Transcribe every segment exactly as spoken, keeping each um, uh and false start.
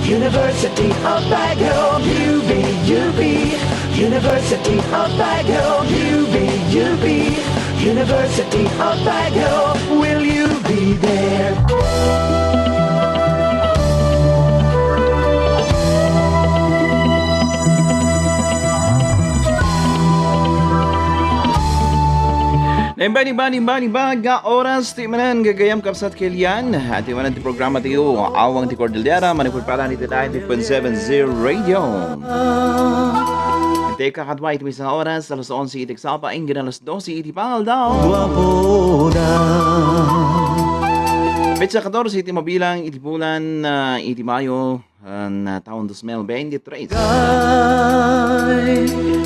University of Baguio, U B, U B. University of Baguio, U B, U B. University of Baguio, will you be there? Naimbag, naimbag, naimbag, naimbag nga oras ti manen gagayam, kabsat, ken Lian. Ti manen ti programa tayo, Awang ti Cordillera, manipud pala ni ninety point seven zero Radio. Iti kakadua iti maysa nga oras, alas onse iti agsapa, inggan alas doce iti pangaldaw. Petsa katorse iti mabilang iti bulan, ah, iti Mayo, ah, taon dos mil veintitrés.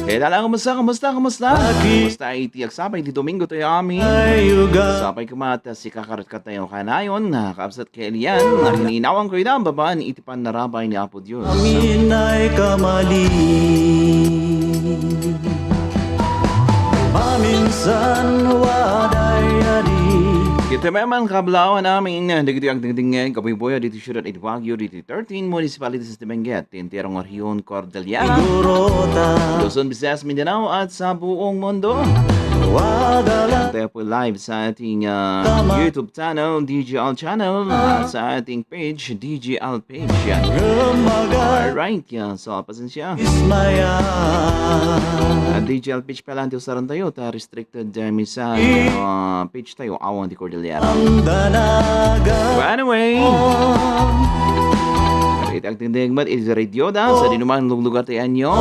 Kaya dala, kumusta, kumusta, kumusta? Kumusta iti agsapa iti Domingo tayo amin? Sapay kumat, sika karot katayo kanayon, ah, kabsat, ken Lian, ah, ininawang ko ida, babaan iti pannarabay ni Apo Dios. Amin ay kamali. Maminsan waday adi. Iti maymay nga kablaawan amin, dagiti agdingdingngeg, kabuybuya diti siudad iti Baguio, diti thirteen municipalities ti Benguet, ti entero nga rehiyon, Cordillera, Luzon, Visayas, Mindanao, at sa buong mundo. Tayo po live sa ating, ah, YouTube channel, D G L channel, at sa ating page, D G L page. Yan. Alright, yan. So, pasensya. At D G L page pala, anti usaran tayo, ta restricted, uh, misa, uh, page tayo, Awang ti Cordillera. But anyway, iti agdingdingngeg met iti radioda, sa dinuman luglugar ti anyo.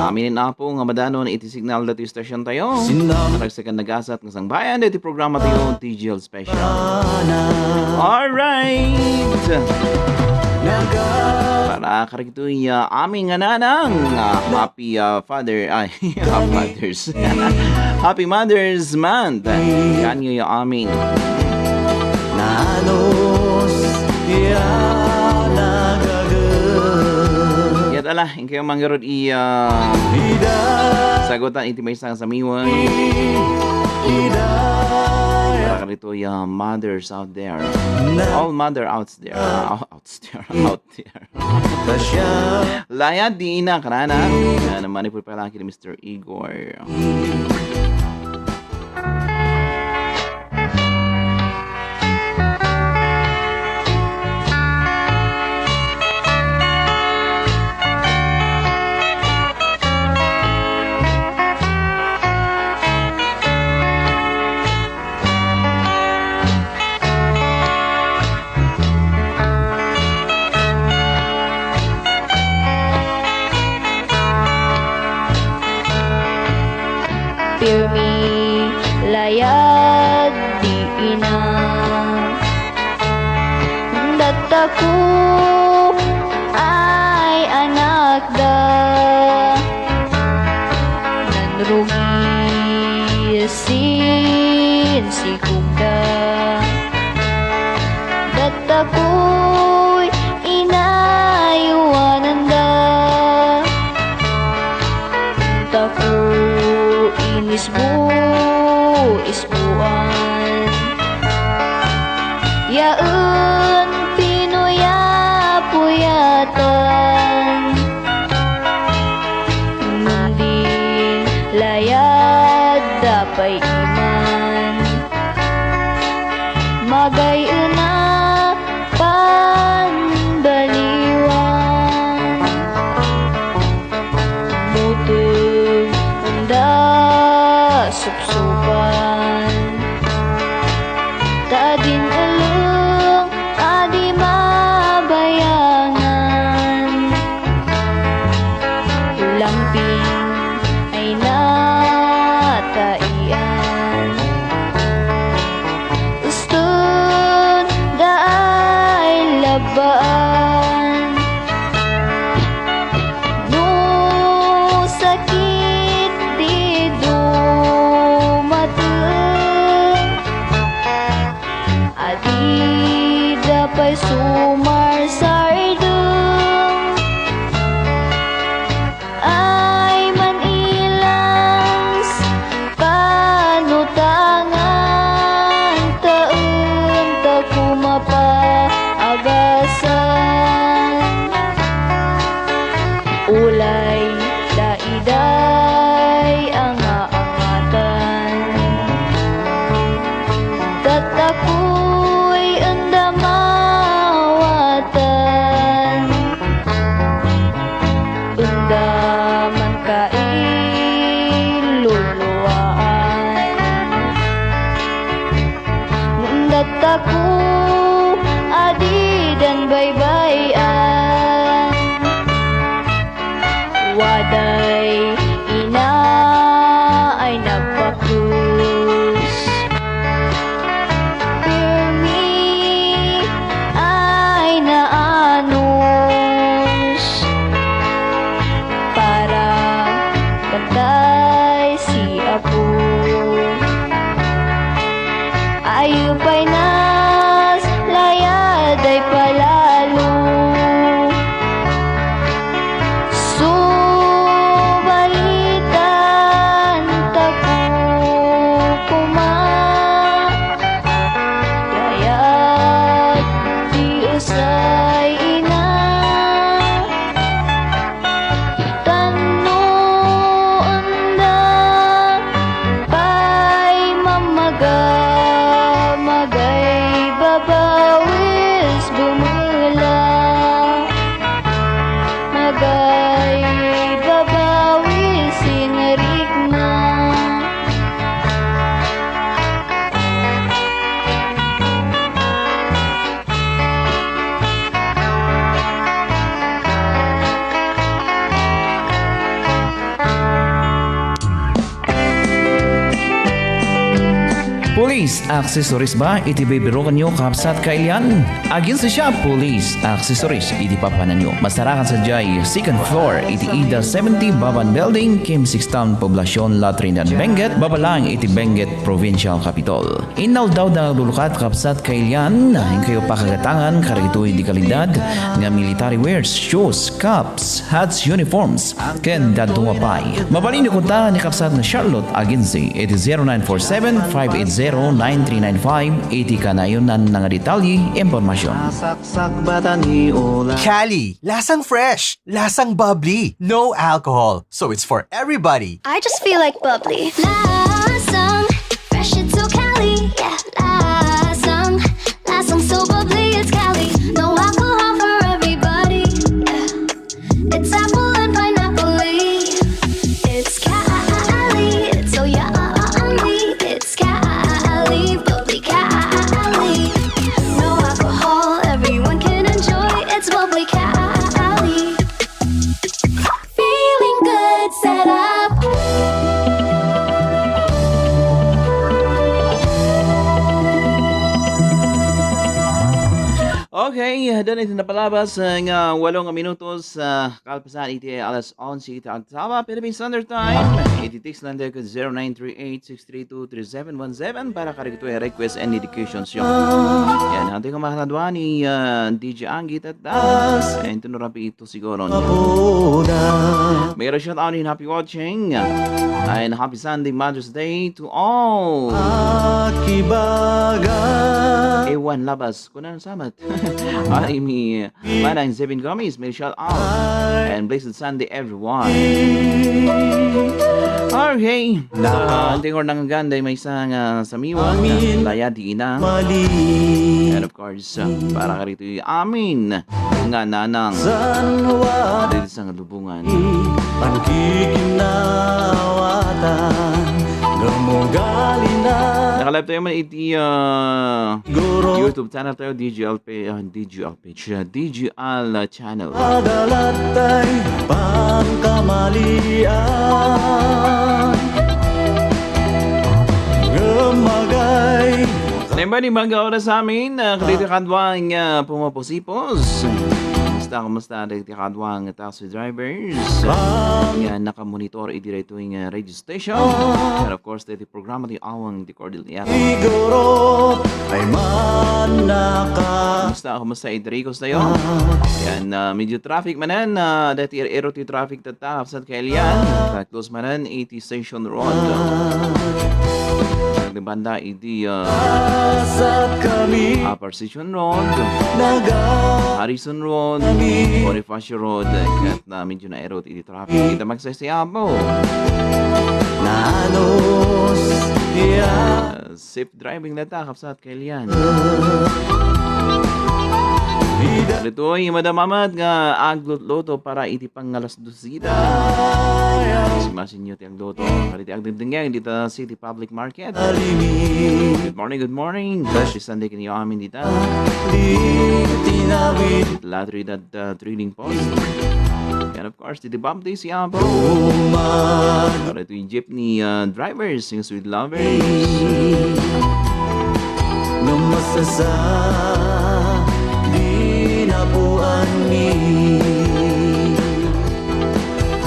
Amin, Apo, nga madanon iti signal dati station tayo. Naragsakan nagasat nga sangbayan dati programa tayo, T G L Special. Alright. Para karagitoy, ah, amin nga nanang, ah, happy, ah, father, ay, ah, fathers. Happy Mother's Month. Kanyo ya amin. Nanos ya nagaga. Yat ala, inkay mangarod i, ah, sagutan iti maysa nga samiwen. Para karito ya mothers out there. All mother out there. Ah, out there. Out there. Layad di ina karana. Yan, manipud pala kini Mister Igor. Pirmi layad di ina. Datako ay anakda. Nanrugi sin sigugda. Datakoy inaywananda. Tako inisbo, isbuan. Yaen pinuyapuyatan. Ngem di layad da pay iman. Magay-en a panbaliwan. Buteng enda supsupan. Ta din eleng a di mabayangan. Lamping ay nataian. Uston da ay labbaan. No sakit di dumateng. Adida pay sumarsardeng. Ay man-ilans panutangan, ta enta ko mapa Ulay dayday a nga angatan. Tattakoy enda mawatan. Enda man kailuluaan. Ngem dattako a didan baybay-an. Waday ina ay nagpakrus. Pirmi ay naanus. Para kantay si Apo. Ayo pay nas layad ay palalo. Subalitan tako koma. Dayat ti usay ina. Tanno enda pay mamaga, magay babawis bumela, magay babawis sinrikna. Police accessories ba iti bibirukanyo, kabsat, kailian? Aginsa siya, Police accessories iti papananyo. Masarakan sadiay second floor iti Ida seventy Baban Building, Kim Six Town, Poblacion, La Trinidad, Benguet, baba lang iti Benguet Provincial Capitol. Inaldaw da nga aglukat, kabsat, kailian, inkayo pakagatangan kadagitoy di kalidad nga military wears, shoes, caps, hats, uniforms, ken dadduma pay. Mabalinyo kunta ni kabsat nga Charlotte Agency iti zero nine four seven, five eight zero, nine three nine five iti kanayonan nga detalye, impormasyon. Sakbatan ni Ola. Cali, lasang fresh, lasang bubbly, no alcohol, so it's for everybody. I just feel like bubbly. Lasang fresh, it's so Cali. Yeah, lasang, lasang so bubbly, it's Cali. No alcohol for everybody. Yeah. It's apple and pineapple. It's Cali. It's so yummy. It's Cali. Bubbly Cali. No alcohol. Everyone can enjoy. It's bubbly Cali. Feeling good, set up. Okay, dun iti napalabas, uh, nga walo nga minutos, uh, kalpasan iti alas onse iti agtaba, Philippine Standard Time. Iti text lang tayo ken zero nine three eight six three two three seven one seven para kadagitoy request and dedications yo. Yan, hantay ko makadwa ni, uh, D J Angie Tattas. And ito na rapi ito siguro. May shout out in happy watching. And happy Sunday, Mother's Day to all. Akibaga. Ewan labas. Kunan samat. Ay, mi, manang Zebin Gomez, may shout out. And blessed Sunday, everyone. Okay. Uh, tingor nang ganda, may isang, uh, samiwa. Laya di ina. And of course, uh, para karito amin nga nanang. Dito sa lubungan. Pangkikinawatan. Gumugali na. Nakalive tayo man iti, uh, YouTube channel tayo, D G L P, uh, D G L page, uh, D G L channel. Adalatay pangkamalian. Gumagay. Nembani, mga oras sa amin, uh, kadagiti kadwa nga pumapusipos. Kumusta, kumusta, kadagiti kadwa nga taxi drivers? Nga nakamonitor idi daytoy nga radio station. And of course, daytoy programa ti Awang ti Cordillera. Siguro ay manaka. Kumusta, kumusta, Idrigos tayo? Yan, ah, medyo traffic manen, ah, dati ero ti traffic tatta, kapsat kailian. Ah, close manen, iti Station Road. Di banda, iti, ah, Upper Station Road. Naga- Harrison Road, Bonifacio Road, ket na medyo nairot iti traffic. Ita magsaysayabaw. Nanos, yeah. Ah, safe driving na ta, kapsat, Kelian. Ditoy, Madam Amat nga aglutluto para iti pangalas dusida. Simasin nyo ti agluto. Para iti agdengdengngeg dita City Public Market. Good morning, good morning. Happy Sunday kanyo amin dita. La Trinidad, uh, Trading Post. And of course, the Baptist Yabo. Para ito yung jeepney, uh, drivers, yung sweet lovers. Numasasa, di na po anni.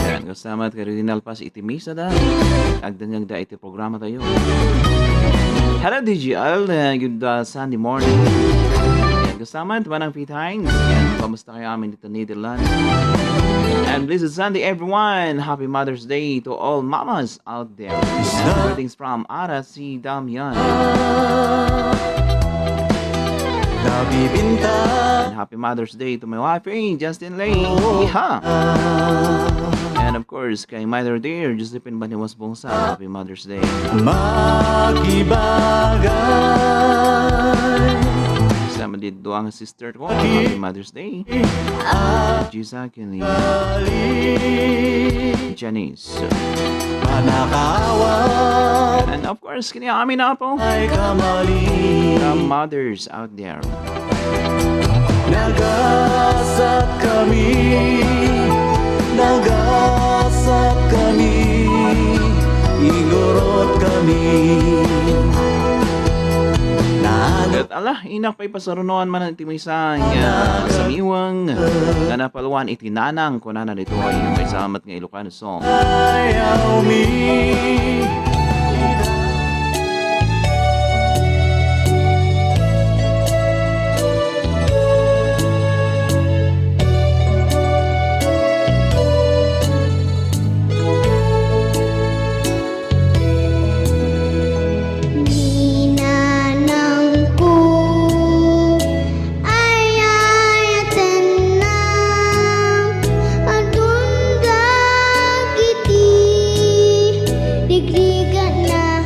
Yan, kasama at Cardinal Paz iti misa da. Agdengngeg da iti programa tayo. Hello, D J L. Uh, good, uh, Sunday morning. Yan, kasama at Manang Pete Hines. Yan, kamusta kayo amin dito, Netherlands? And blessed Sunday, everyone. Happy Mother's Day to all mamas out there. And greetings from Ara C. Damian. Nabibinta. And happy Mother's Day to my wife, eh, Justin Lay. Yeehaw! And of course, kay Mother Dear, Josephine Baniwas Bongsa, happy Mother's Day. Makibagay. Sa mga duwa nga sister ko, happy Mother's Day. Jisa, kini Janice. Panakawan. And of course, kini amin na po. Ay kamali. The mothers out there. Nagasat kami, nagasat kami, igurot kami. Nano. Ket ala, inak pay pasarunoan man iti maysa nga samiweng nga napalwan iti nanang, kunana ditoy, maysa met nga Ilocano song. Ayaw mi. Ni nanangko, ay-ayatenna, adun dagiti rigrigana.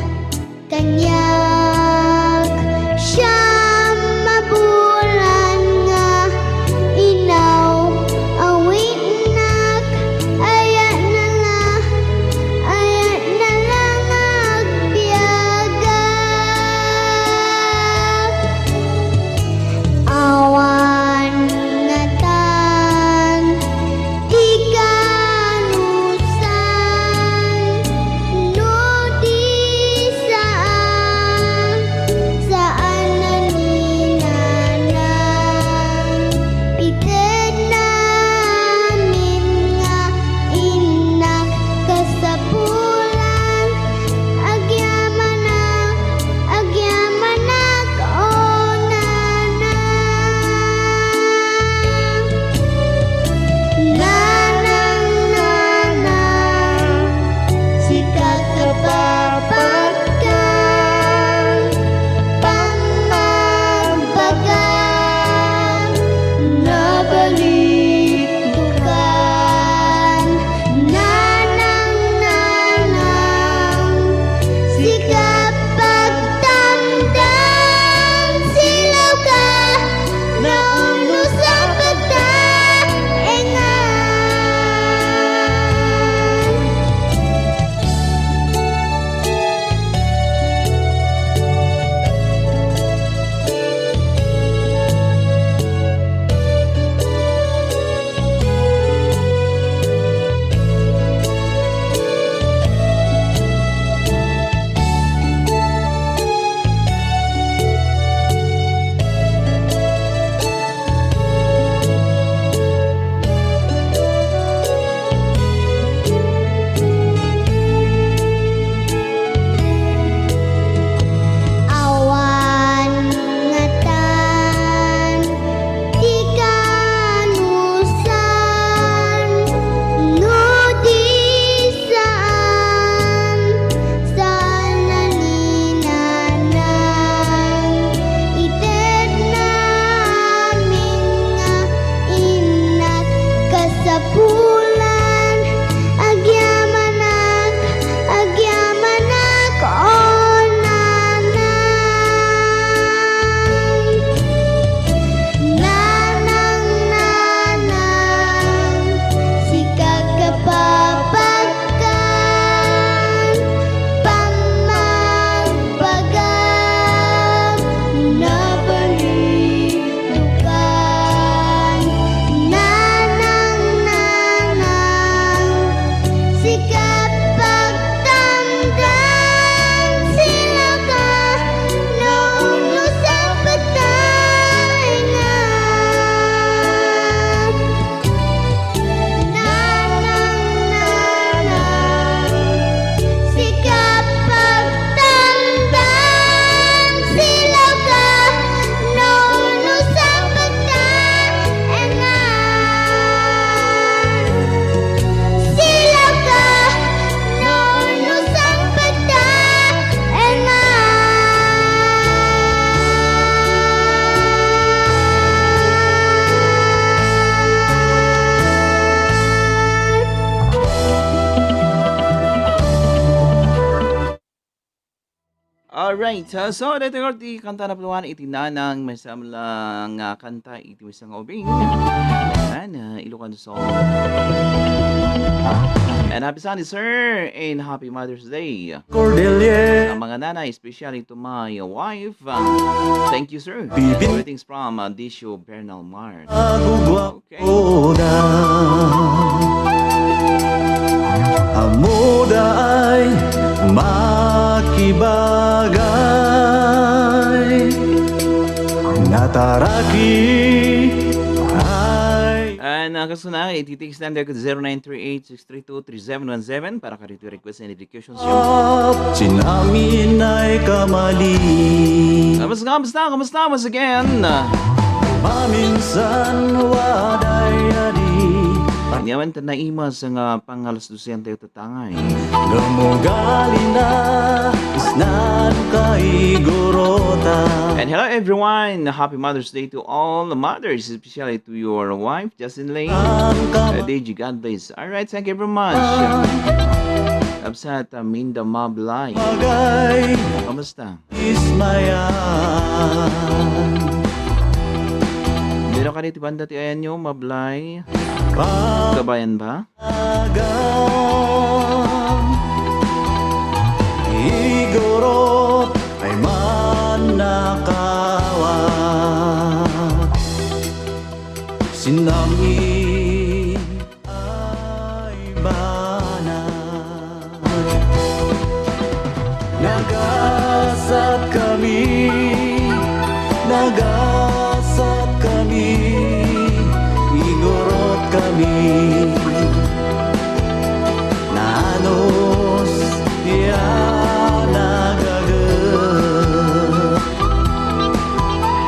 Right, uh, so dito nga ti kanta na puluan iti nanang maysa lang nga kanta iti maysa nga ubing. Ayan, uh, Ilocano song. And happy Sunday, sir, and happy Mother's Day. Cordelier. Sa mga nanay, especially to my wife. Uh, thank you, sir. Bibin. Greetings from, uh, Disyo Bernal Mart. Agugwa. Okay. Oda, amuda ay makibagay. Nataraki ay. And, uh, kaso na, iti text number ko, zero nine three eight six three two three seven one seven para ka request and education show. Sinamin ay kamali. Kamusta, kamusta, kamusta? Once again. Maminsan waday adi. Nyaman ta naimas nga pangalas dusiyan tayo tatangay. Lumugali na, isnan kaigurota. And hello everyone! Happy Mother's Day to all the mothers, especially to your wife, Justin Lane. Ang kam- Uh, D J God bless. Alright, thank you very much. Absat, uh, Minda Mablay. Bagay. Kamusta? Ismayan. Dino ka dito banda ti ayan nyo, Mablay? Pa- Kabayan ba? Agam. Igurot ay mannakawa. Sinami. Ay banag. Nagasat kami, nagasat kami, igurot kami. Nanos ya nagaget.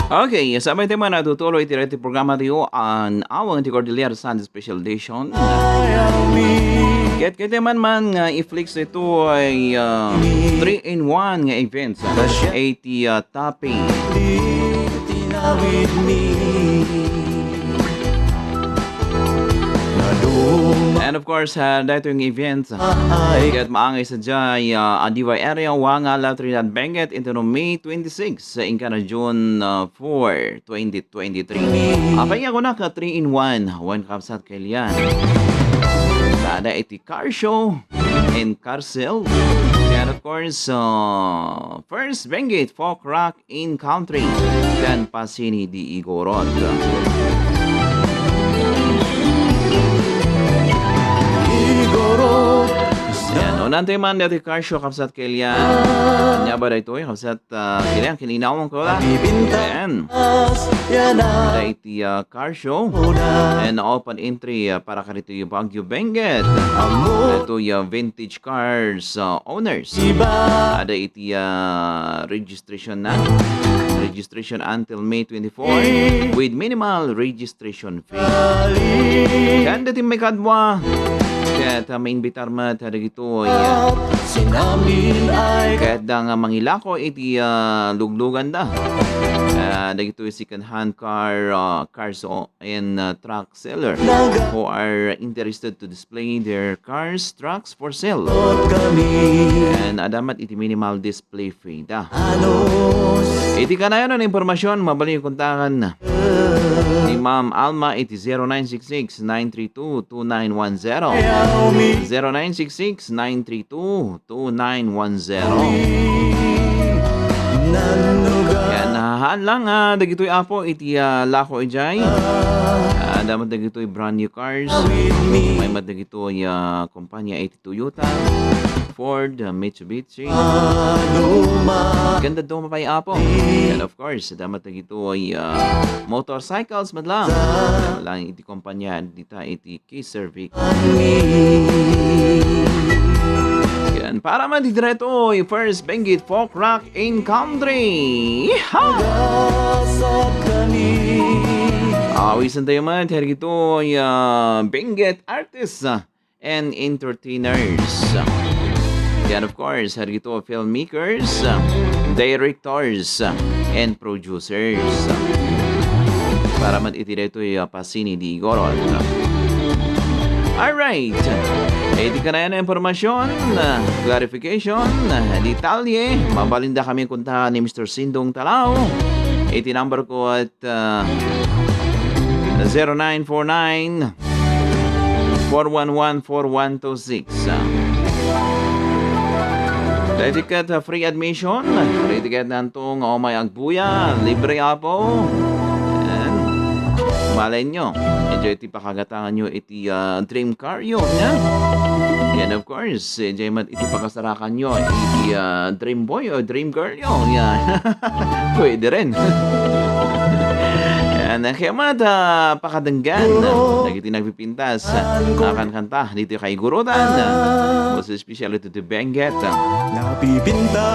Okay, sabay tayo man natutuloy iti daytoy programa tayo, an awang ti Cordillera Sunday Special Edition. Ket kayat man man nga i-flex ito ay, ah, three-in-one nga events, ah, iti, ah, topping. And of course, ah, daytoy nga event, ket maangay sadiay, ah, a D Y area, Wanga, La Trinidad, Benguet, inton May twenty-six, inkana June, ah, four, twenty twenty-three. Apay nga kunak a three-in-one, wen kabsat ket Lian. Tada iti car show and car sale. And of course, uh, first Benguet folk rock in country. Ken Pasini di Igorot. Igorot. Yan, unantayo man dati car show, kabsat ket Lian. Ania ba daytoy, kabsat, ah, ket Lian, ket inawon ko la. Ayan. Ada iti, ah, car show. And open entry, ah, para kaditoy Baguio, Benguet. Ito, ah, vintage cars, ah, owners. Ada iti, ah, registration na. Registration until May twenty-four with minimal registration fee. Ken dati maikadua, ket, ah, maimbitar met dagitoy, ah, ket da nga mangilako iti, ah, lugluganda. Ah, dagitoy second hand car, ah, cars o, and, ah, truck seller who are interested to display their cars, trucks for sale. And ada met iti minimal display fee da. Iti kanayon nga impormasyon, mabalin kontaken ni Ma'am Alma iti zero nine six six nine three two two nine one zero. Zero nine six six nine three two two nine one zero. Yan, nahaan lang, ah, dagitoy apo iti, ah, lako idiay. Ah, ada met dagitoy brand new cars. May met dagitoy, ah, kumpanya iti Toyota, Ford, ah, Mitsubishi. Ken dadduma pay, apo. And of course, ada met dagitoy, ah, motorcycles met lang. Lang iti kumpanya dita iti K Service. Yan, para man di direto, first Benguet folk rock in country. Ha! Awisan tayo man, dagitoy, ah, Benguet artists, ah, and entertainers. Yan, of course, dagitoy filmmakers, directors, and producers. Para man iti daytoy, ah, Pasini di Igorot. Alright. Iti kanayon a impormasyon, ah, clarification, ah, detalye, mabalinda kami kunta ni Mister Sindong Talao. Iti number ko at, ah, zero nine four nine, four one one, four one two six. Daytoy ket, ah, free admission. Free ticket nanto nga umay agbuya. Libre, apo. Ayan. Malay nyo, enjoy ti pakagatangan nyo iti, ah, dream car yo, nya? And of course, enjoy met iti pakasarakan nyo iti, ah, dream boy o dream girl yo, nya? Pwede rin. Yan, kaya met, ah, pakadenggan dagiti nagpipintas a kankanta ditoy kaigurutan. Most especially to the Benguet. Napipinta.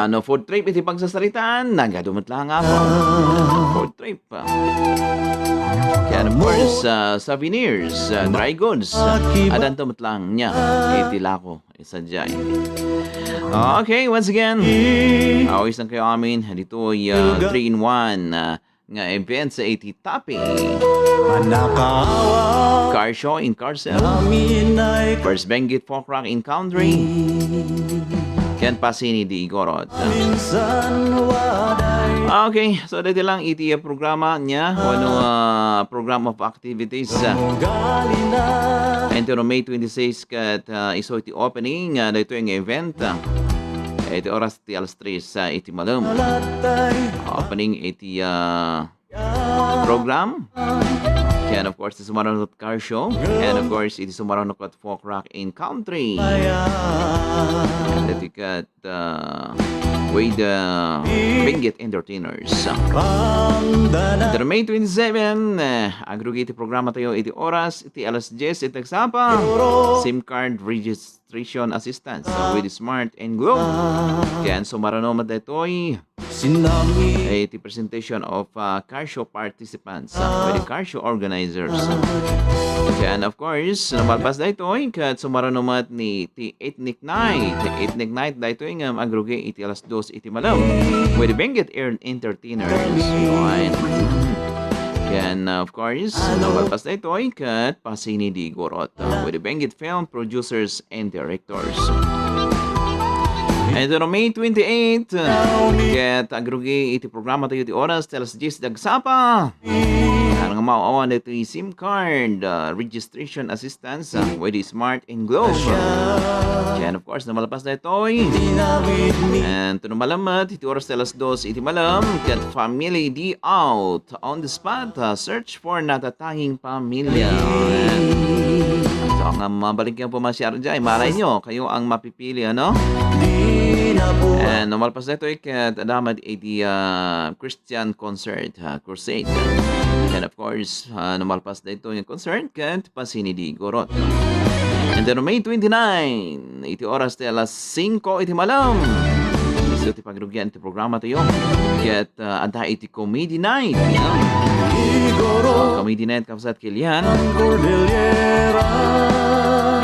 Ano, food trip iti pagsasaritaan, nagadu met lang ako. Food trip. Kaya, of course, ah, souvenirs, ah, dry goods, ah, adanto met lang nya iti lako. Isa jay. Okay, once again, awisan kayo amin ditoy, ah, three in one, ah, nga event sa iti Tapi. Manakaawa. Car show in Carcel. Amin ay First Benguet Folk Rock in Country. Ken Pasini di Igorot. Minsan waday. Okay, so dito lang iti, uh, programa niya. Wano, uh, program of activities, uh, ugali na. Entero May twenty-six ket, uh, isu iti opening, uh, daytoy nga event, uh, iti oras ti alas tres, uh, iti malem. Alatay. Opening iti, uh, program. Ken, of course, iti sumaruno ket car show. And, of course, iti sumaruno ket folk rock in country. And the ticket, uh, with the Benguet Entertainers. Iti May twenty-seven, eh, agrugi iti programa tayo iti oras, iti alas dies, iti agsapa. SIM card regis-, registration assistance, uh, with Smart and Globe. Ken sumaruno met daytoy. Sinami. Eh, iti presentation of, uh, car show participants, uh, with the car show organizers. Ken, of course, no malpas daytoy, ket sumaruno met ni ti Ethnic Night. Ethnic Night daytoy nga agrugi iti alas dos iti malem with the Benguet Air Entertainers. Yun. Ken, uh, of course, no malpas daytoy, ket Pasini di Igorot, uh, with the Benguet Film Producers and Directors. And on May twenty-eight, uh, ket agrugi iti programa tayo ti oras, ti alas dies dagsapa. Ano nga maawan iti SIM card, uh, registration assistance, uh, with the Smart and Globe. And of course, no malpas daytoy. And to no malammat, iti oras ti alas dos iti malam, ket Family Day Out. On the spot, ah, search for natatanging pamilya. Ayan. So, nga mabalik nga po, Mas Yarjay, malay nyo, kayo ang mapipili, ano? And no malpas daytoy ket adda met iti, ah, Christian concert, ha, crusade. And of course, ah, no malpas daytoy nga concert ket Pasini di Igorot. And then May twenty-nine, iti oras ti alas singko iti malam. Isu ti pagrugian ti programa tayo. Ket, uh, adda iti comedy night, you know? So, comedy night, kapsat Kilian.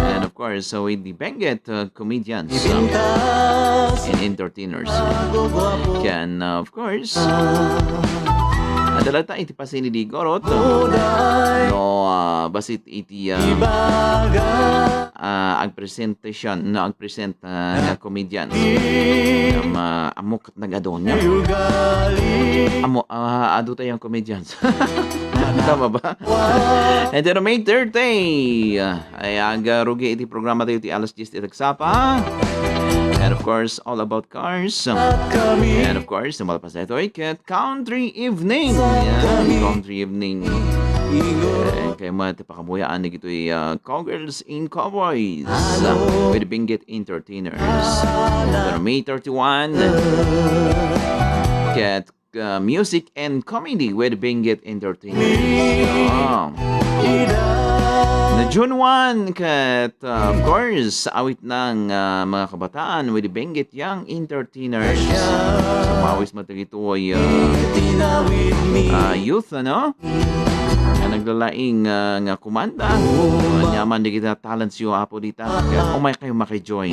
And of course, so with the Benguet, uh, comedians, uh, and entertainers. Ken, uh, of course, adda latta iti Pasini di Igorot. No, uh, basit iti, uh, uh, agpresentation, no, agpresent, uh, nga comedians. Um, uh, ammok ket nagadu nya. Ammo, ah, adu tayo ang comedians. Tama ba? And then May thirty, ah, ay agrugi iti programa tayo ti alas dies ti agsapa. And of course, all about cars. And of course, no malpas daytoy ket country evening. Yan, country evening. Eh, kay mga pakabuyaan na gito'y, ah, Cowgirls in Cowboys, ah, with Benguet Entertainers. Pero May thirty-one, ket, ah, music and comedy with Benguet Entertainers. Ah. Na June one, ket, ah, of course, awit ng, ah, mga kabataan with Benguet Young Entertainers. So, mawis matagito ay, ah, ah, youth, ano? Nga naglalaing, ah, nga kumanda. Nyaman di kita talents yo, Apo, dita. Kaya umay kayo makijoin.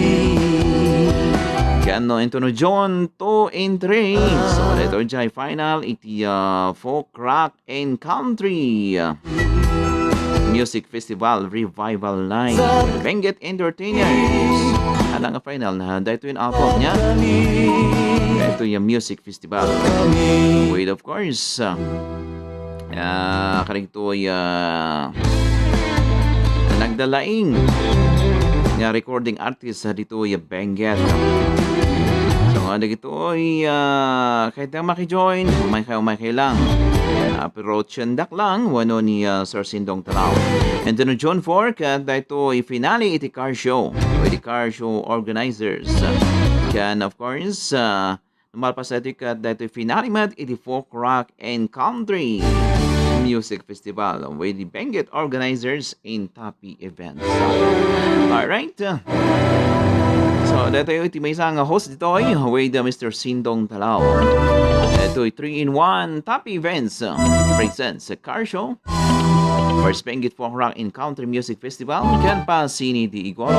Kaya ano, ito no, John two and three. So, ito jay final, iti, ah, folk, rock, and country. Music Festival Revival Night. Benguet Entertainers. Adda nga final na daytoy nga apo niya. Daytoy nga music festival. With, of course, uh, uh, karigtoy, uh, nagdalaing nga recording artist sa ditoy Benguet. So, nga dagitoy, ah, kahit na maki-join, umay kayo, umay kayo lang. Ah, pero tiendak lang, wano ni, ah, Sir Sindong Talao. And then on June four, ket daytoy finale iti car show. With the car show organizers. Ken, of course, ah, malpas daytoy ket daytoy finale met iti folk, rock, and country music festival with the Benguet organizers in Tapi Events. Alright. So, daytoy iti maysa nga host ditoy with, uh, Mister Sindong Talao. Daytoy three-in-one Tapi Events, uh, presents a car show. First Benguet Folk Rock and Country Music Festival, ken pa Cine de Igorot.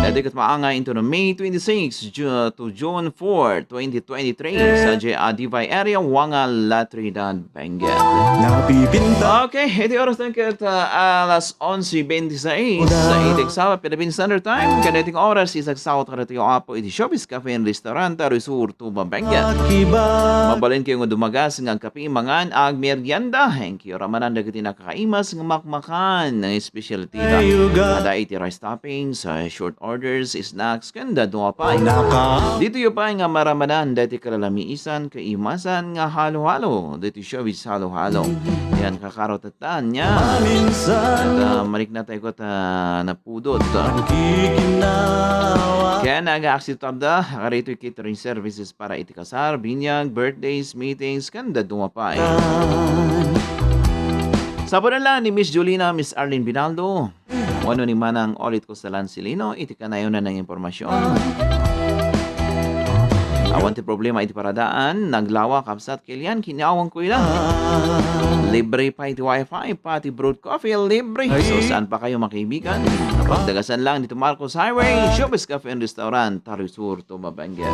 Daytoy ket maangay into the May twenty-six, Ju-, to June four, twenty twenty-three, sa J A Divay area, Wanga, La Trinidad, Benguet. Napipinta. Okay, iti oras na ket, ah, alas onse bente-sais, sa itik Sabbath, Philippine Standard Time, kadaytoy nga oras, isagsaot kadatayo, Apo, iti Showbiz Cafe and Restaurant, Taruy Sur, Tuba, Benguet. Mabalin kayo nga dumagas nga agkape, mangan, agmerienda. Thank you. Ramanan dagiti nakakaimas nga makmakan, nga specialty da. Ada iti rice toppings, ah, short orders, snacks, ken dadduma pay. Ditoyo pay nga maramanan daytoy kalalamisan, kaimasan nga halo-halo. Daytoy Showbiz Halo-Halo. Yan, kakaro tatta, yan. At, ah, malikna tayo ket, ah, napudot. Ken aga-accept da, karitoy catering services para iti kasar, binyag, birthdays, meetings, ken dadduma pay. Sapulan lang ni Miss Jolina, Miss Arlene Binaldo, wano ni Manang Olit Costalan Silino, iti kanayon nga impormasyon. Awan ti problema iti paradaan, naglawa, kabsat, kilian, kinawan ko ila. Libre pay ti wifi, pati brewed coffee, libre. So, saan pa kayo, mga kaibigan? Pagdagasan lang dito, Marcos Highway, Showbiz Cafe and Restaurant, Taruy Sur, Tuba, Benguet.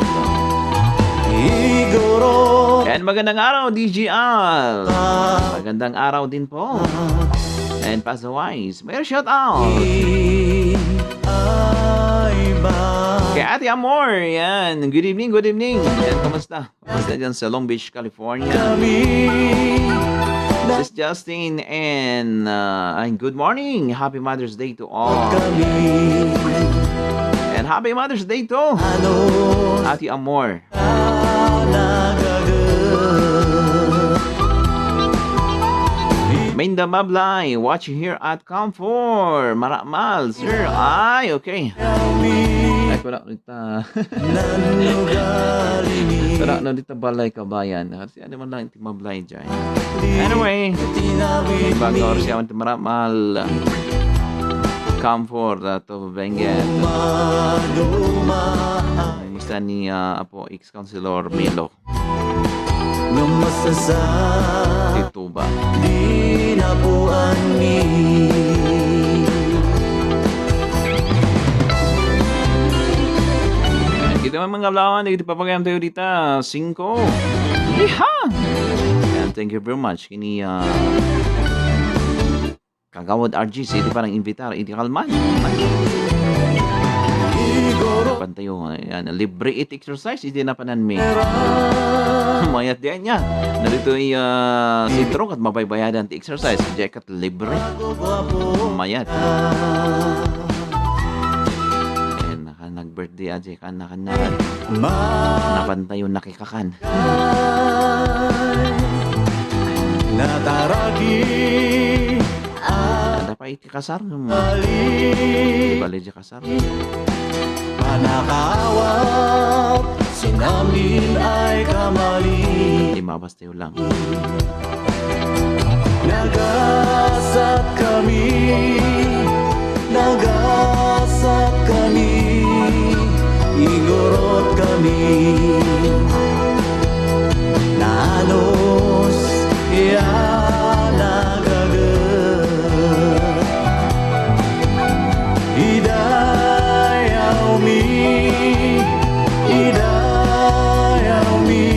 Igorot. And magandang araw, D J Al. Magandang araw din po. And Pasaway. May shout out. Ay ba? Kay Ate Amor, yan. Good evening, good evening. Yan, kumusta? Kumusta dyan sa Long Beach, California? Kami. Sis Justin and, uh, and good morning. Happy Mother's Day to all. Kami. And happy Mother's Day to Ano? Ate Amor. Nagaga. Minda Mablay, watching here at Comfort. Maramal, sir. Ay, okay. Ay, wala dita. Wala na dita balay kabayan. Kasi ano man lang ti Mablay dyan. Anyway, bago oras yaman ti Maramal. Comfort, uh, to Benguet. Kumusta ni, uh, Apo ex-Councilor Melo? Lumasasa. Tituba. Di na po ani. Kita man mga lawan, iti papagayam tayo dita, singko. Iha! And thank you very much. Kini, uh, Kagawad R G C, iti panang-imbitar iti kalman. Pantayo, ayan, libre iti exercise, iti napanan mi. Mayat diyan niya. Narito ay, ah, sentro ket mabaybayadan ti exercise. Diay ket libre. Mayat. Ayan, naka-, nag-birthday, ajay, kan, nakan, napan tayo nakikakan. Nataraki. Ada pa iti kasar, no? Bali. Bali di kasar. Panakaawat, sinamin ay kamali. Di mabas tayo lang. Nagasat kami, nagasat kami, igurot kami. Nanos, ya nagaga. Idayawmi, idayawmi,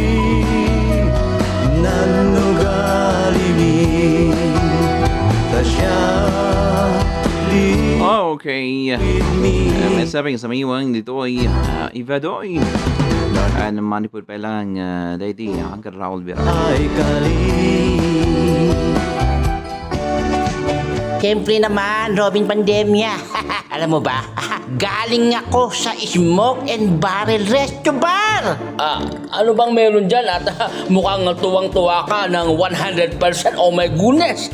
nannugali Okay. Uh, may sabing sa mayuang dito ay uh, Ivadoy. And manipod pa lang uh, daydi uh, Uncle Raul Vera. Ay kali. Siyempre naman, Robin Pandemia. Alam mo ba, galing ako sa Smoke and Barrel Resto Bar. Ah, ano bang meron dyan? At ah, mukhang tuwang-tuwa ka ng one hundred percent. Oh my goodness!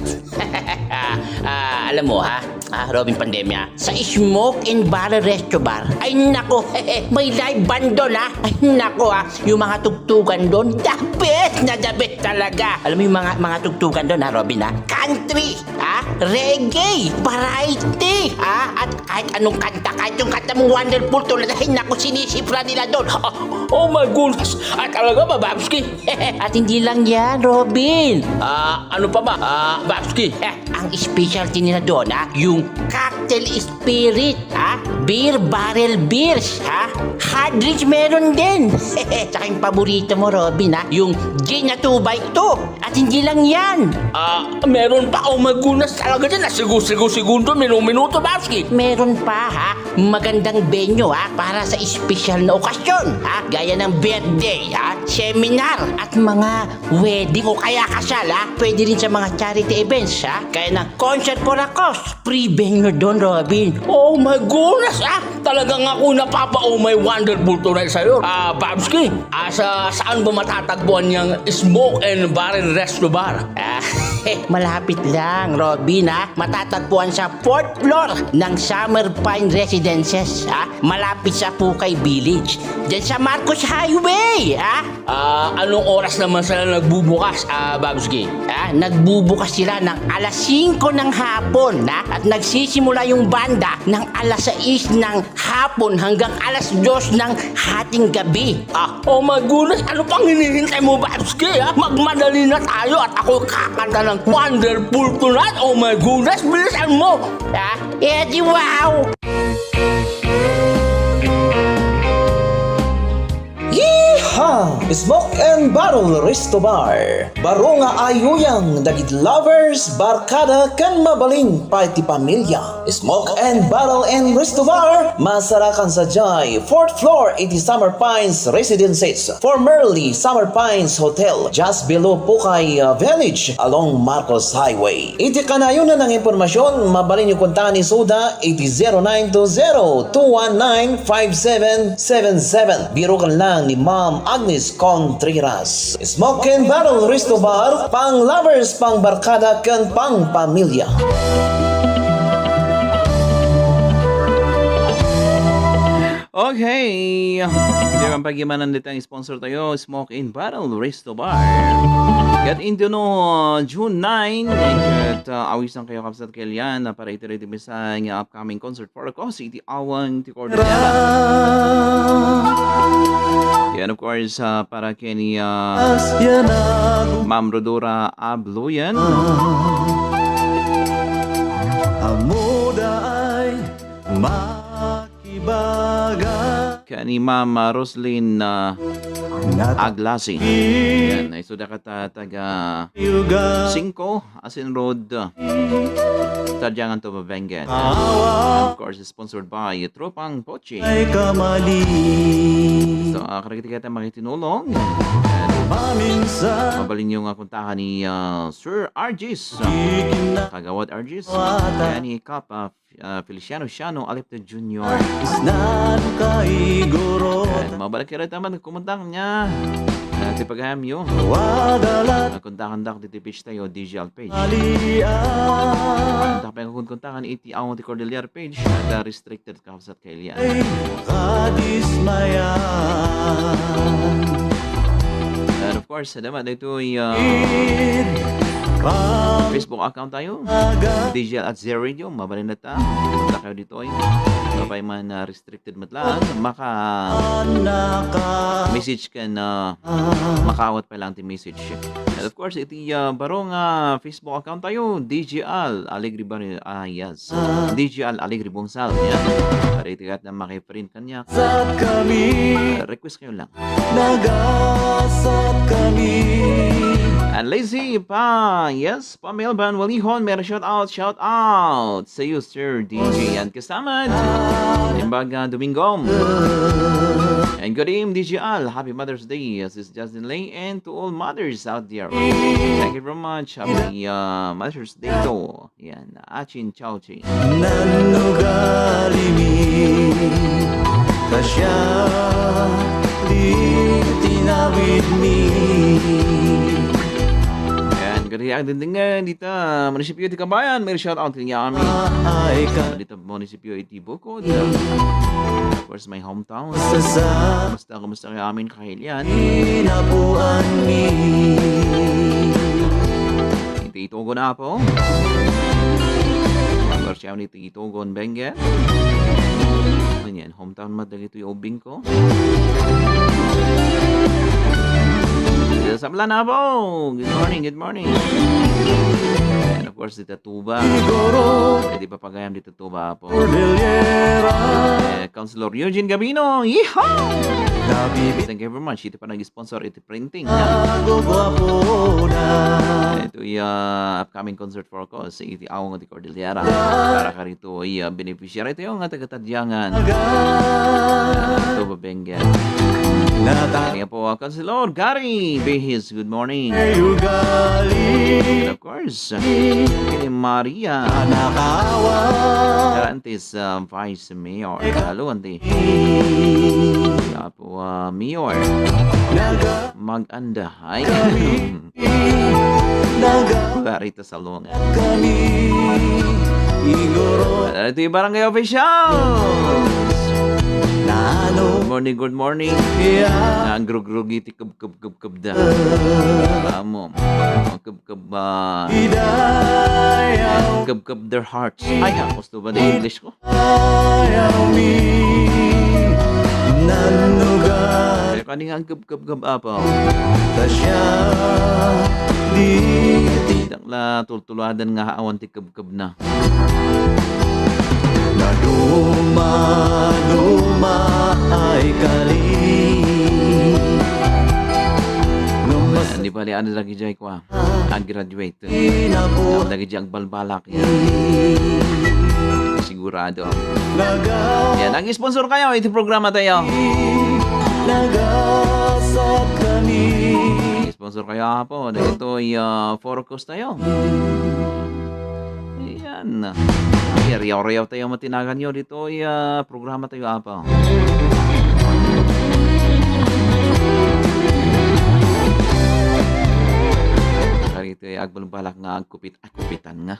Ah, alam mo ha, ah, Robin Pandemia, sa Smoke and Barrel Resto Bar, ay nako, may live band doon ha. Ay nako ha, yung mga tugtugan doon, the best na the best talaga. Alam mo yung mga, mga tugtugan doon ha, Robin ha? Country, ha? Reggae, variety, ha? At kahit anong kanta, kahit yung kanta mo, Wonderful Tonight, ay nako, sinisipra nila doon. Oh, oh my goodness! Ay talaga, Babski! At hindi lang yan, Robin. Ah, ano pa ba? Ah, Babski. Eh, ang specialty nila doon, ha? Yung cocktail spirit, ha? Beer barrel beers, ha? Hard drinks meron din. Tsaka yung paborito mo, Robin, ha? Yung gin na two by two. At hindi lang yan. Ah, meron pa. Oh my goodness, talaga dyan. Sigo-sigo-segundo, minu-minuto, Babski. Meron pa, ha? Magandang venue, ha? Para sa espesyal na okasyon, ha? Gaya ng birthday, ha? Seminar, at mga wedding o kaya kasal, ha? Pwede rin sa mga charity events, ha? Kaya ng concert for a cause. Free venue doon, Robin. Oh my goodness, ah! Talagang ako napapa-, oh my Wonderful Tonight sa'yo. Ah, Babski, ah, sa, saan ba matatagpuan yung Smoke and Barrel Resto Bar? Ah, malapit lang, Robin, ha? Matatagpuan sa fourth floor ng Summer Pine Residences, ha? Malapit sa Pukay Village. Diyan sa Marcos Highway, ha? Ah, anong oras naman sila nagbubukas, ah, Babs Gay? Ah, nagbubukas sila ng alas singko ng hapon, ha? At nagsisimula yung banda ng alas sais ng hapon hanggang alas dos ng hating gabi. Ah, oh my goodness, ano pang hinihintay mo, Babs Gay, ha? Magmadali na tayo at ako kakanta ng Wonderful Tonight. Oh my goodness, bilisan mo! Ha? Eh, di wow! Yeehaw! Smoke and Barrel Resto Bar. Baro nga ayuyang dagiti lovers, barkada, ken mabalin pay ti pamilya. Smoke and Barrel and Resto Bar, masarakan sadiay fourth floor iti Summer Pines Residences, formerly Summer Pines Hotel, just below Pukay, uh, Village, along Marcos Highway. Iti kanayon nga impormasyon, mabalinyo kontaken isuda iti zero nine two zero two one nine five seven seven seven. Biroken lang ni Ma'am Agnes Contreras. Smoke and Barrel Resto Bar, pang lovers, pang barkada, ken pang pamilya. Okay. Diyan ang pag-imanan dito ang sponsor tayo, Smoke in Barrel Resto Bar. Ket intono, uh, June nine, ket, uh, awisan kayo, kabsat, kelian, na para iti ready misa nga upcoming concert for Cos iti Awang ti Cordillera. Yan, of course, uh, para keni, uh, Ma'am Rodora Abluyan. Amuda ay ma- Ibaga. Kani Ma'am, ah, Roslyn, ah, Aglasi. Yan, ay so dakat, ah, taga Singko, Asin Road, ah, Tadiangan to Babengan. Of course, sponsored by Tropang Pochi. Ay kamali. So, ah, karagiti kayat makitinulong. Maminsan. Mabalin yung, ah, kontahan ni, ah, Sir Argis. Ah, Kagawad Argis. Kani Kap, ah, ah, Feliciano Siano Alipto Junior. Isnan kaiguro. Yan, mabalik kira taman, kumunta niya. Ah, ti pagayamyo. Wagalat. Ah, kunta-kunta ti page tayo, D J L page. Alian. Tapay kung kunta kan iti awang ti Cordillera page, at, ah, restricted ka sa kailia. Ay, kadismayan. And of course, salamat dito yung, ah, Facebook account tayo. D J L at Zero Radio, mabalin na ta. Punta kayo dito eh. Kapay man na restricted met lang, maka message ka na makaawat pa lang ti message. And of course, iti, ah, baro nga Facebook account tayo, D J L Alegre Bar-, ah, yes. D J L Alegre Bungsal. Yan. Para iti kat na maki-friend kanya. Sat kami. Ah, request kayo lang. Nagasat kami. And Lazy pa, yes, pa Melban Walihon, may shout out, shout out sa iyo, Sir D J, and kasama, Imbaga Domingo. And good evening, D J Al. Happy Mother's Day, Sis Justin Lay, and to all mothers out there. Thank you very much. Happy uh, Mother's Day to. Yan, Achin Chauchi. Nano galimi, kasya di tinawidmi. Yan, kadi ang dindingan dita, munisipyo ti Kabayan, may shout out kanya amin. Ay ka. Dita munisipyo iti Bukod. Of course, my hometown. Sasa. Kumusta, kumusta kayo amin, Kailian? Inapuan mi. Iti Itogon, Apo. Of course, siya ni Itogon, Benguet. Ano yan? Hometown mo, dagito yung ubing ko. Sablan, Apo. Good morning, good morning. And of course, dita Tuba. Eh, di pa pagayam dita Tuba, Apo. Cordillera. Eh, Councilor Eugene Gabino. Yeehaw! Nabibit. Thank you very much. Iti pa nag-sponsor iti printing. Ago guapo na. Ito yung uh, upcoming concert for ko sa iti Awang ti Cordillera. Para karito ay uh, beneficiary ito yung nga taga-Tadiangan. Ito, Babenggan. Nata- Kaya po, uh, Councilor Gary Behis, good morning. Ugali. And of course, kay Maria. Anakawa. Karantis, uh, Vice Mayor. Halo, anti. Apo, uh, Mayor. Naga- Mag-anda. Ay. Kami. Naga- Barita Salonga. Kami. Igoro. Ito yung barangay officials. Nano. Good morning, good morning. Yeah. Ang grugrugi ti kub kub kub kub da. Amo. Ang kub kub, ah, Idayaw. Kub kub their hearts. Ay, ang gusto ba na English ko? Ayaw mi nanugan. Kaya kani nga ang kub kub kub apa? Tasya di ti Dakla tultuladan nga awan ti kub kub na. Naduma-duma ay kali. No mas- Hindi pala ano lagi jay kwa. Ag-graduate. Inapo- Lagi jay agbalbalak. Yan. Sigurado. Nagaw- Yan, nag-sponsor kayo iti programa tayo. Nagasat kami. Sponsor kayo, Apo. Dito, uh, Four Cos tayo. Yan. Riyaw-riyaw tayo matinagan nyo dito, uh, programa tayo, Apo. Karito, eh, agbalbalak nga agkupit, agkupitan nga.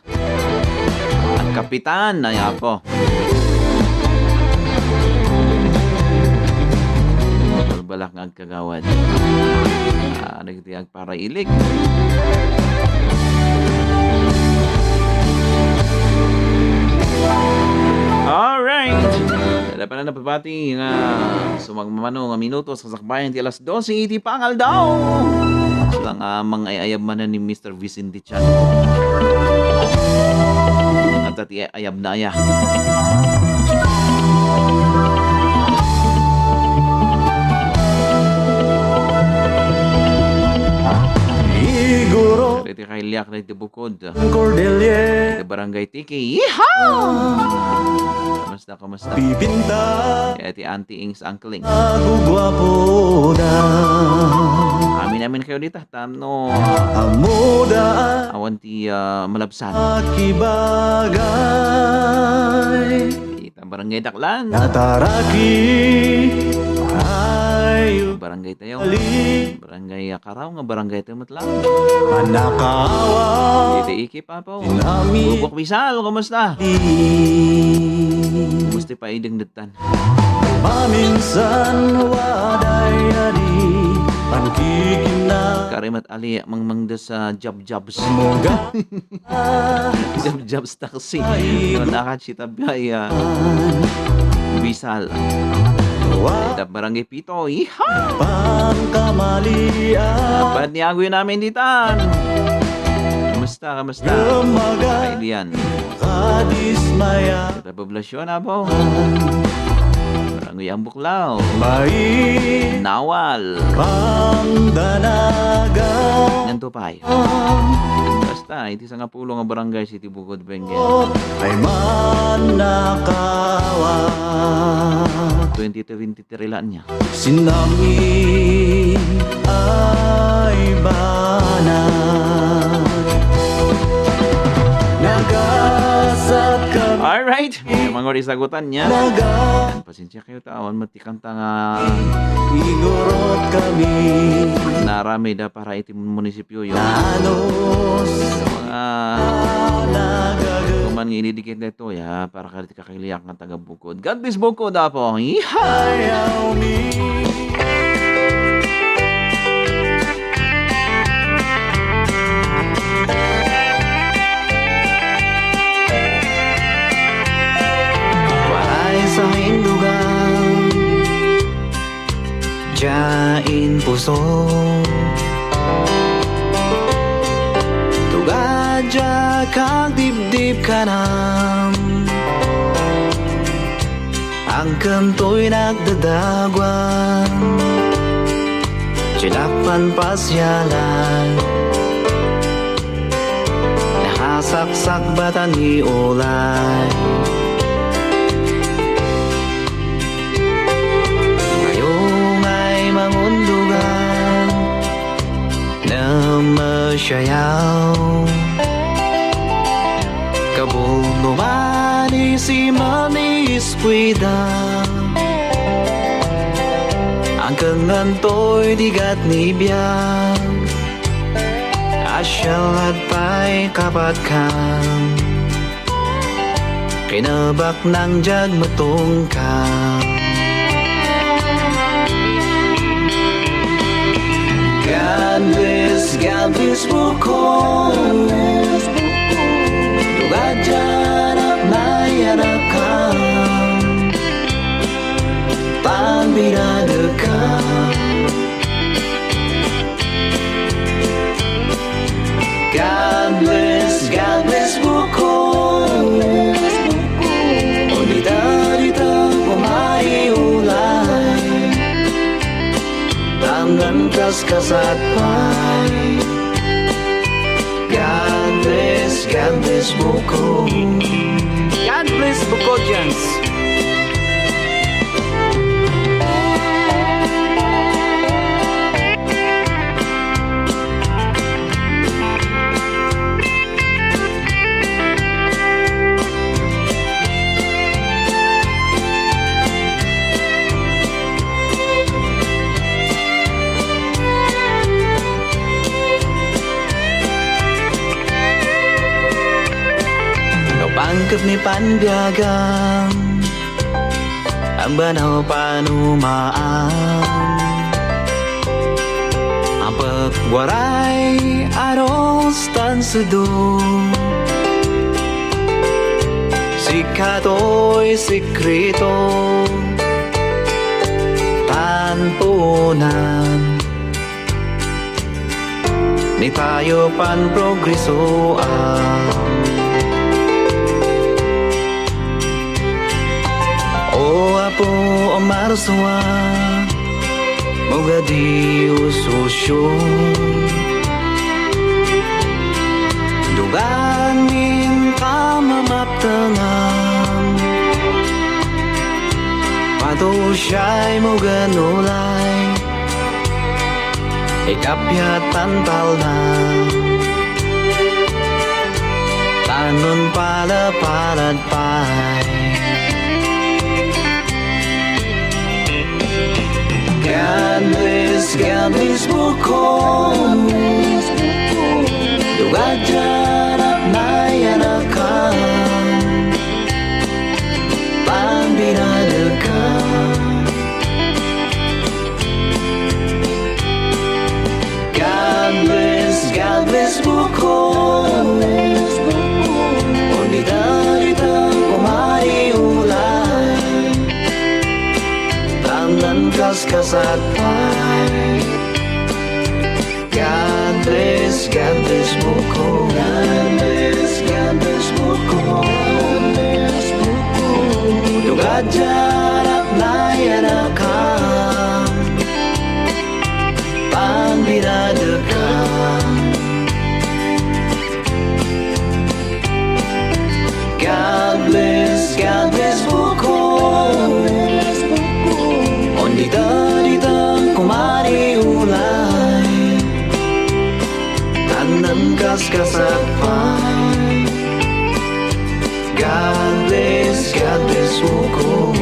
Agkapitan, ay, Apo. Agbalbalak nga agkagawad. Ah, nagtiag para ilik. Alright. Wala pa na napabati nga sumagmamano nga minuto sa sakbayan ti alas dose iti pangaldaw. Lang, ah, mangay-ayab man ni Mister Vicente Chan. At ti ayab na aya. Iguro. Iti kailiak na iti bukod. Cordelier. Iti barangay Tiki. Yeehaw! Kamusta, kamusta? Bibinta. Iti Auntie Ings, Uncle Ings. Agugwapo na. Amin, amin kayo dita. Tapno amuda awan ti, ah, malabsan. Akibagay. Ita Barangay Daklan. Nataraki. Ay. Barangay tayo. Barangay, ah, Karaw nga barangay tayo met lang. Manakawa. Dito ikip, Apo. Bubok Bisal, kumusta? Kumusta pa ideng dettan? Maminsan waday adi, pangkikina. Karimat ali, mangmangda sa jab-jabs. Moga. Jab-jabs taxi. Ay, no, nakachita biya, ah, Bisal. Wa. Ita Barangay Pito. Iha! Pangkamalian. Ba't ni agoy namin ditan? Kamusta, kamusta? Lumaga. Ay, diyan. Kadismaya. Ita poblasyon, Apo. Tangguyang Buklaw. Mai Nawal. Pangdanagan. Nganto pay. Basta, iti sangapulo nga barangay iti Bukod Benguet. Ay mannakawa. Twenty twenty-three la ania. Sinami ay banag. Nagasat kami. Alright. Manguri sagutan niya. Naga- Pasensya kayo, ta awan met ti kanta nga Igurot kami. Naramid a para iti munisipioyo. Nanos. Mga Nagaga- kuman nga inidikit na ito, ya, para ka kakiliak nga taga Bukod. God bless Bukod, Apo. Yeehaw! Ayaw mi. Waray sa indugan, dia in puso. Tuga dia kagdibdib kanan. Angken toy nagdadaguan, dinakpan pasialan, nakasaksakbatan ni ulay. Ngayongay mangundugan, Namasiayaw. Kabul no manis imanis kuida. Angken ngantoy digat ni biag. Asialat pay kapatkan. Kinabaknang diag matungka. God bless, God bless Bukod. Tuga diak nayanakam. Pambinadekam. God bless, God bless Bukod. Uni dagiti umay ulay. Tamnan kaskasat pay. God bless, God bless Bukod. God bless Bukodians. No pangkep ni panbiagan, Agbanaw panumaan. Ampek waray arus tan sedo. Sika toy sekreto tan puonan. Ni tayo pan progresoan. O Apo, o Marsua, mo gadi usosyo. Dugan min kamamaptengan. Patusiay mo ganulay. Ikappiat tan talna, tanon palapalad pay. God bless, God bless Bukod. Duga diak nayanakan. Pambinadekam. God bless, God bless Bukod. Unida dita umay ulay. Tamnan kaskasat pay. God bless, God bless Bukod. God bless, God bless Bukod. Duga diak nayanakan. God bless Bukol. Only thirty-two kumari ulay. Anam kas kasakpan. God bless, God bless Bukol.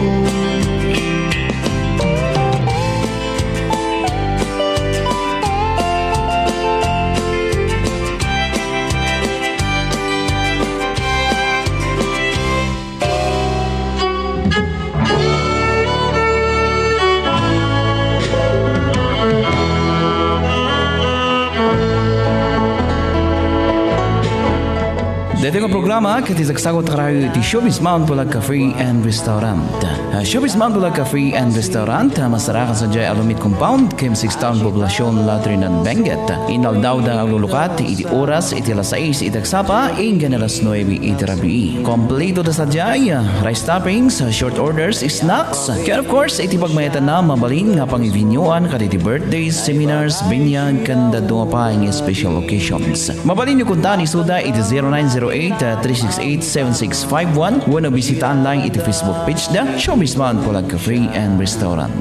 Daytoy nga programa ket isagsagut karayo iti Showbiz Mount Bulag Cafe and Restaurant. Ah, Showbiz Mount Bulag Cafe and Restaurant, ah, masarakan sadiay Alumiit Compound, Kim Six Town, Poblacion, La Trinidad, Benguet. Inaldawda nga aglulukat iti oras iti alas sais iti agsapa, inggan alas nuebe iti rabii. Kompleto da sadiay, ah, rice toppings, ah, short orders, snacks, ken of course, iti pagmayatanna, mabalin nga pangibinyuan kadagiti birthdays, seminars, binyag, ken dadduma pay nga special occasions. Mabalinyo kontaen isuda iti zero nine zero eight, three six eight, seven six five one wenno bisita online iti Facebook page da, Showbiz Mount Bulag Cafe and Restaurant.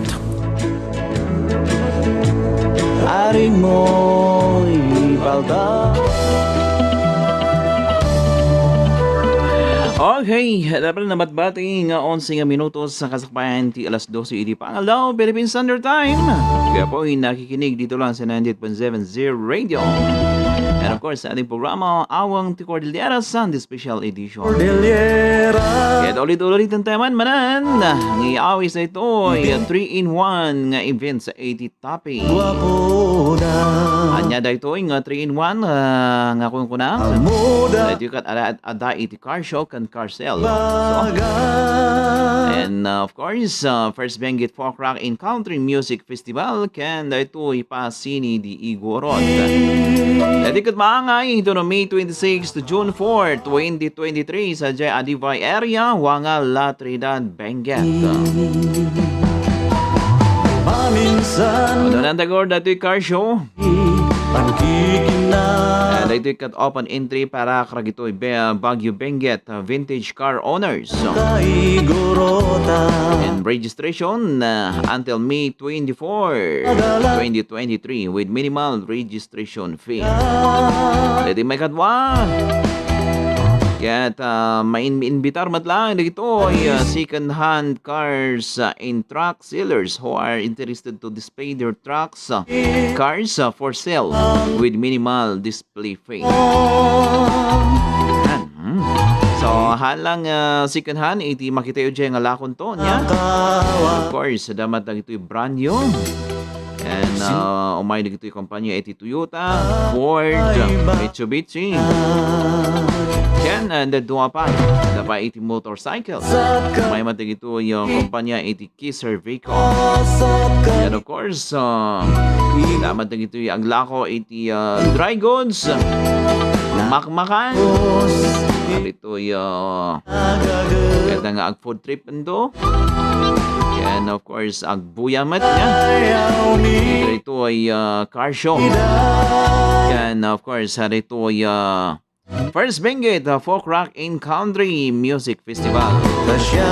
Aring moy palta. Okay, dapat na matbati nga onse nga minutos sa kasakbayan ti alas dose iti pangaldaw, Philippine Standard Time. Kaya po, nakikinig dito lang sa ninety-eight point seven Zero Radio. And of course, sa ating programa, Awang ti Cordillera Sunday Special Edition. Cordillera. Kaya ulit-ulit ang tayo man, manan. Ngiawis na ito, ay three-in-one nga event sa eighty Topping. Guapo na. Ania daytoy nga three-in-one, ah, nga kunkuna. Amuda. Daytoy ket ada, ada iti car show ken car sale. So, bagay. And, uh, of course, uh, First Benguet Folk Rock and Country Music Festival ken daytoy Pasini di Igorot. Daytoy ket maangay ito no May twenty-six to June four, twenty twenty-three, sa J. Adivay area, Wanga, La Trinidad, Benguet. Maminsan. Adu nagtagor daytoy car show. Pagkikina. Ah, daytoy ket open entry para kadagitoy Be-, Baguio Benguet, ah, vintage car owners. Kaigurota. And registration, ah, until May twenty-four, twenty twenty-three with minimal registration fee. Daytoy maikadua. Ket, ah, main-, inbitar met laeng dagitoy, ah, second-hand cars, ah, and truck sellers who are interested to display their trucks, ah, cars, ah, for sale with minimal display fee. Yan. Hmm. So, haan lang, ah, second-hand, iti makitayo dyan nga lakonto, nia? Of course, adda met dagitoy brand new. And, uh, umay dagitoy kompanya iti Toyota, Ford, Mitsubishi. Ken, uh, dadduma pay, adda pay iti motorcycle. Umay met dagitoy, uh, kompanya iti Kisser Vehicle. And of course, uh, adda met dagitoy aglako iti, uh, dry goods, makmakan. Dagitoy, uh, kaya nga ag-food trip ando. And of course, agbuya met nia. Daytoy, ah, car show. And of course, daytoy, ah, First Benguet, ah, Folk Rock and Country Music Festival. Kasya,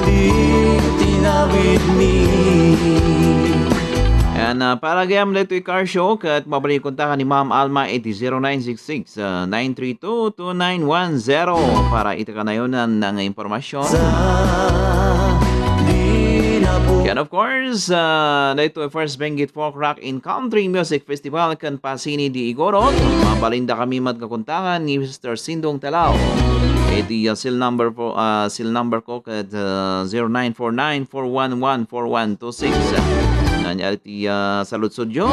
di tinawid mi. And, ah, para gayam daytoy car show, ket mabalin kontaken ni Ma'am Alma iti zero nine six six, ah, nine three two, two nine one zero para iti kanayonan nga impormasyon. And of course, ah, daytoy First Benguet Folk Rock and Country Music Festival ken Pasini di Igorot. Mabalinda kami met nga kontaken ni Mister Sindong Talao. Iti, ah, cell number po, ah, cell number ko ket, ah, zero nine four nine four one one four one two six. Ania ti, ah, saludsodyo.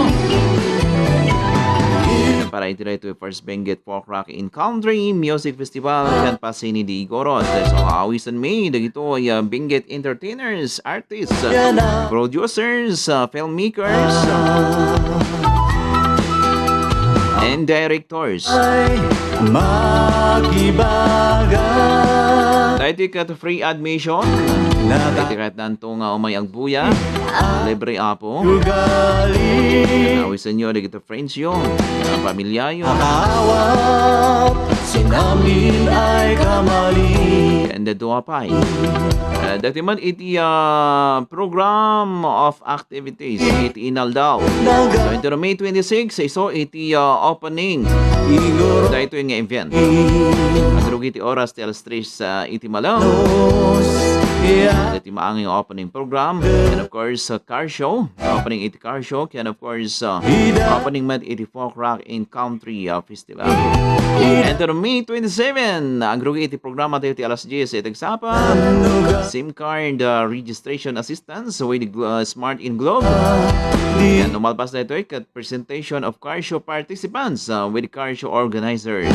Para iti daytoy First Benguet Folk Rock and Country Music Festival ken Pasini di Igorot. So, awisenmi dagitoy, ah, Benguet entertainers, artists, producers, ah, filmmakers, and directors. Ay, makibaga. Daytoy ket free admission. Daytoy ket nanto nga umay agbuya. Libre, apo. Ugali. Awisenyo dagiti friendsyo, pamilyayo. Akaawat, sinamin ay kamali. Dadua pay. Eh, dati man iti, ah, program of activities iti inaldaw. So, iti May twenty-six, isu iti, ah, opening. Daytoy nga event. Agrugi ti oras ti alas tres, ah, iti malem. Dati maangay nga opening program. And of course, ah, car show. Opening iti car show. And of course, ah, opening met iti folk rock and country, ah, Festival. And on May twenty-seven, agrugi iti programa tayo ti alas dies iti agsapa. SIM card, uh, registration assistance with Glo-, uh, Smart and Globe. And no malpas daytoy ket presentation of car show participants, uh, with car show organizers.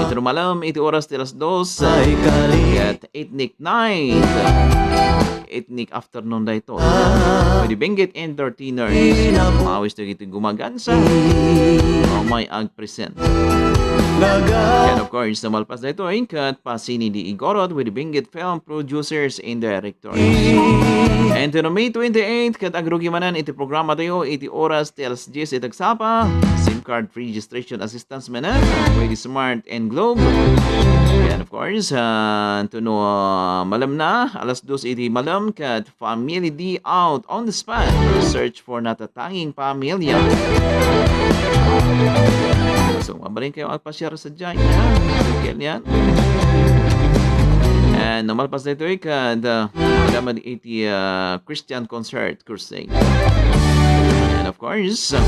Iti rumalem iti oras ti alas dos, uh, ket ethnic night. Ethnic afternoon daytoy. Pwede Benguet Entertainers. Maawis dagiti gumagansa. May agpresent. And of course, no malpas daytoy, ket Pasini di Igorot with Benguet Film Producers and Directors. And on May twenty-eight, ket agrugi manen iti programa tayo, iti oras ti alas dies iti agsapa, SIM card registration assistance manen, with Smart and Globe. And of course, uh, to no, uh, malem na, alas dos iti malem, ket Family Day Out on the Spot. Search for natatanging pamilya. So, mabalin kayo agpasiar sa dyan, ha? Kaya niyan. And no malpas daytoy, ket, uh, madama iti, uh, Christian Concert Crusade. And of course, uh,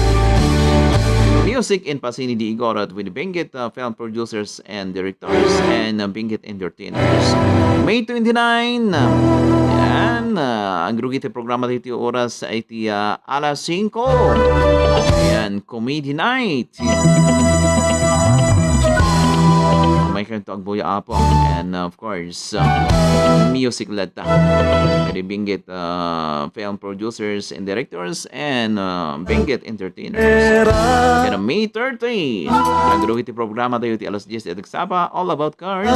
music in Pasini di Igorot with Benguet, uh, film producers and directors and, uh, Benguet Entertainers. May twenty-nine, uh, yan, uh, agrugi ti programa diti oras ay ti, uh, alas singko. Yan, comedy night. May kanto agbuya, Apo. And, uh, of course, uh, music led ta. Pwede Benguet, uh, film producers and directors and, uh, Benguet entertainers. Kaya May thirty, agrugi ti programa tayo ti alas dies iti agsapa, All About Cars.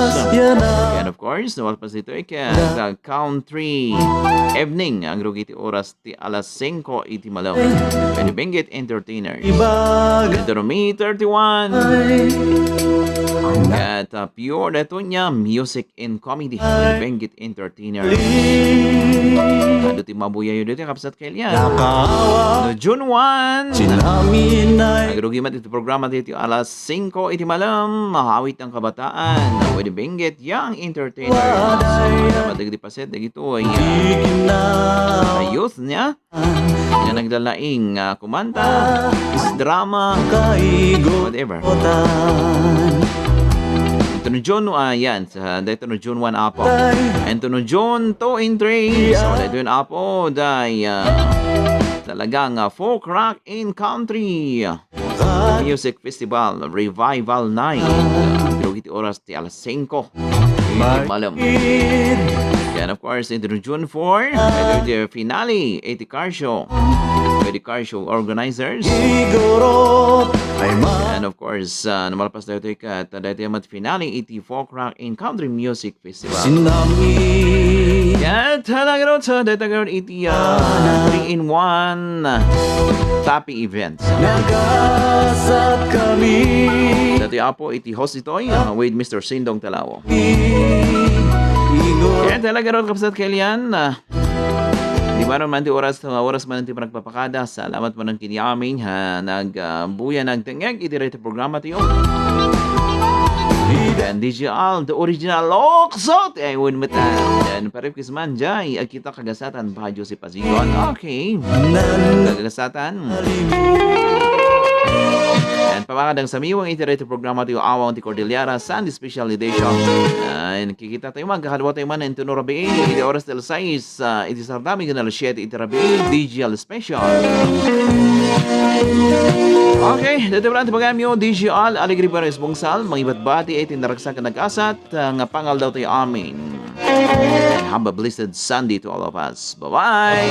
And of course, no malpas daytoy, ket the country evening, agrugi ti oras ti alas singko iti malem. Pwede Benguet Entertainers. Ito May thirty-one. At, uh, pure Detonia Music and Comedy. Pwede Benguet Entertainers. Adu ti mabuyayo dito, kapsat Kelian. No June one. Agrugi met iti programa dito alas singko iti malem. Mahawit ang kabataan. Pwede Benguet Young Entertainers. Dapat dagiti paset, dagitoy. Youth niya. Nga naglalaing, ah, kumanta, drama, whatever. Ito no June, ah, yan, sa, dito no June one, Apo. And to no June two and three. So, dito yun, Apo, day, ah, talagang, ah, folk, rock, and country. Music Festival Revival Night. Pero iti oras ti alas singko. Malem. Yan, of course, iti June four, ito iti finale, iti car show. Iti car show organizers. And of course, uh, no malpas tayo ito ikat, dahil iti finale, iti folk rock and country music Festival. Sinami. Ket talaga ron sa dayta gayud iti, ah, three-in-one Tapi Events. Nagasat kami. Dati apo iti host itoy, ah, with Mister Sindong Talao. Ingo. Ket talaga ron, kapsat Kelian, ah, di ba naman ti oras, oras man ti panagpapakada. Salamat man ang kini amin, ha, nag, ah, buya nagtengek iti dayta programa tayo. And D J Al, the original Lokso, ti aywan met. And paripkis man, jay, agkita kagasatan, Bajo si Pasigon. Okay. Kagasatan. And pamakadang sa miwang iti dayta programa tayo, Awang ti Cordillera, Sunday Special Edition. And kikita tayo, magkakadwa tayo man, and tuno rabii, iti oras del sais, ah, iti sardami ken alas siete iti rabii, D J Al Special. Okay, dito pala ang tabagamyo, D J Al, Alegre Buenos Bungsal, mangibatbati iti naragsak ken nagasat, ah, nga pangaldaw tayo amin. And have a blessed Sunday to all of us. Bye-bye!